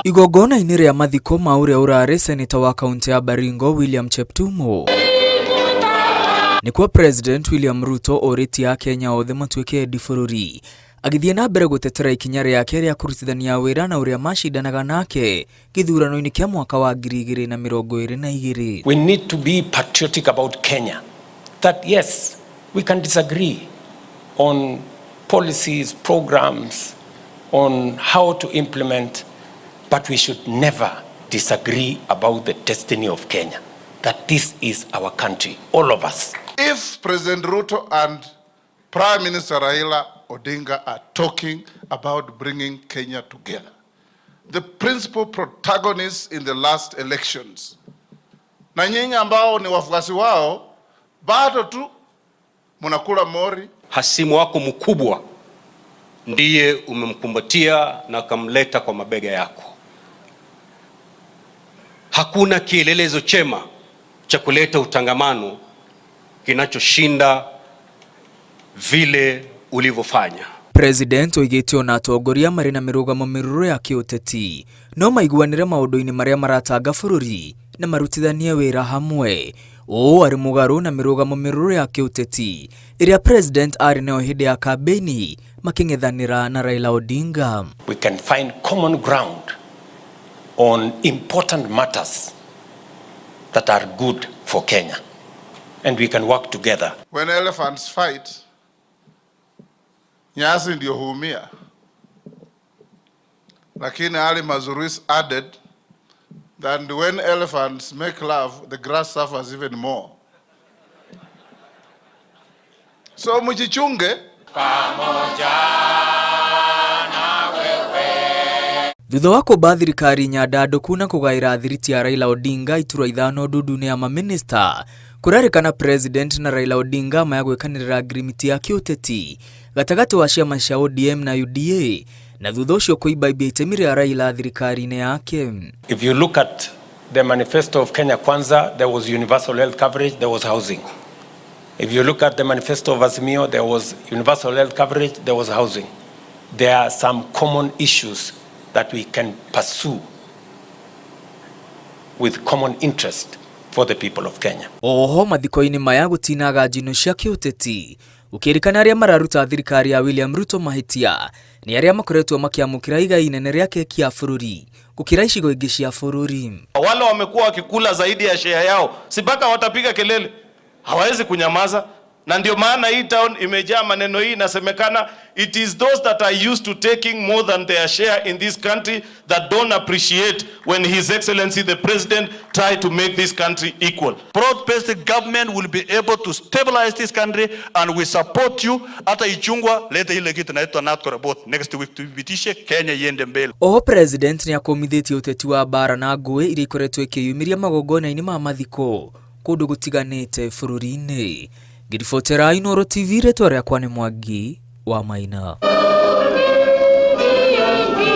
Igongona-inĩ rĩa mathiko ma ũrĩa ũrarĩ seneta wa kaunti ya Baringo William Cheptumo nĩkuo President William Ruto orĩtie Akenya othe matuĩke endi bũrũri agĩthiĩ na mbere gũtetera ikinya rĩake rĩa kũrutithania wĩra na ũrĩa macindanaga nake gĩthurano-inĩ kĩa mwaka wa 2022. We need to be patriotic about Kenya. That yes, we can disagree on policies, programs, on how to implement, but we should never disagree about the destiny of Kenya. That this is our country, all of us. If President Ruto and Prime Minister Raila Odinga are talking about bringing Kenya together, the principal protagonists in the last elections, na nyinyi ambao ni wafuasi wao bado tu mnakula mori. Hasimu wako mkubwa ndiye umemkumbatia na akamleta kwa mabega yako. Hakuna kielelezo chema cha kuleta utangamano kinachoshinda vile ulivyofanya. President oigĩte ona atongoria marĩ na mĩrũgamo mĩrũrũ ya kĩũteti no maiguanĩre maũndũ-inĩ marĩa maratanga bũrũri na marutithanie wĩra hamwe. Ũũ arĩ mũgarũ na mĩrũgamo mĩrũrũ ya kĩũteti ĩrĩa President arĩ nayo hĩndĩ ya kambĩini makĩng'ethanĩra na Raila Odinga. We can find common ground on important matters that are good for Kenya. And we can work together. When elephants fight, nyasi ndio huumia. Lakini Ali Mazrui added that when elephants make love, the grass suffers even more. So mjichunge. Thutha wa kũmba thirikari nyandandũku na kũgaĩra thiriti ya Raila Odinga iturwa ithano ndundu-inĩ ya mamĩnĩsta, kũrerĩkana President na Raila Odinga maya gwĩkanĩrĩra ngirimiti ya kĩũteti gatagatĩ wa ciama cia ODM na UDA na thutha ũcio kũimbaimbia itemi rĩa Raila thirikari-inĩ yake. If you look at the manifesto of Kenya Kwanza, there was universal health coverage, there was housing. If you look at the manifesto of Azimio, there was universal health coverage, there was housing. There are some common issues that we can pursue with common interest for the people of Kenya. Oho mathiko-inĩ maya gũtinaga njino cia kĩũteti gũkĩrĩkana arĩa mararuta thirikari ya William Ruto mahĩtia nĩ arĩa makoretwo makĩamũkĩra igai inene rĩa keki ya bũrũri gũkĩra icigo ingĩ cia bũrũri. Wale wamekuwa wakikula zaidi ya share yao, si mpaka watapiga kelele, hawawezi kunyamaza. Na ndio maana hii town imejaa maneno hii. Inasemekana it is those that are used to taking more than their share in this country that don't appreciate when His Excellency the President try to make this country equal. Broad-based government will be able to stabilize this country and we support you. Hata Ichung'wah lete ile kitu inaitwa NADCO report next week tuipitishe, Kenya iende mbele. Oho President nĩakũmithĩtie ũteti wa mbara na ngũĩ iria ikoretwo ikĩyumĩria magongona-inĩ ma mathiko kũndũ gũtiganĩte bũrũri-inĩ. Ngĩribotera Inooro TV, rĩtwa rĩakwa nĩ Mwangi wa Maina.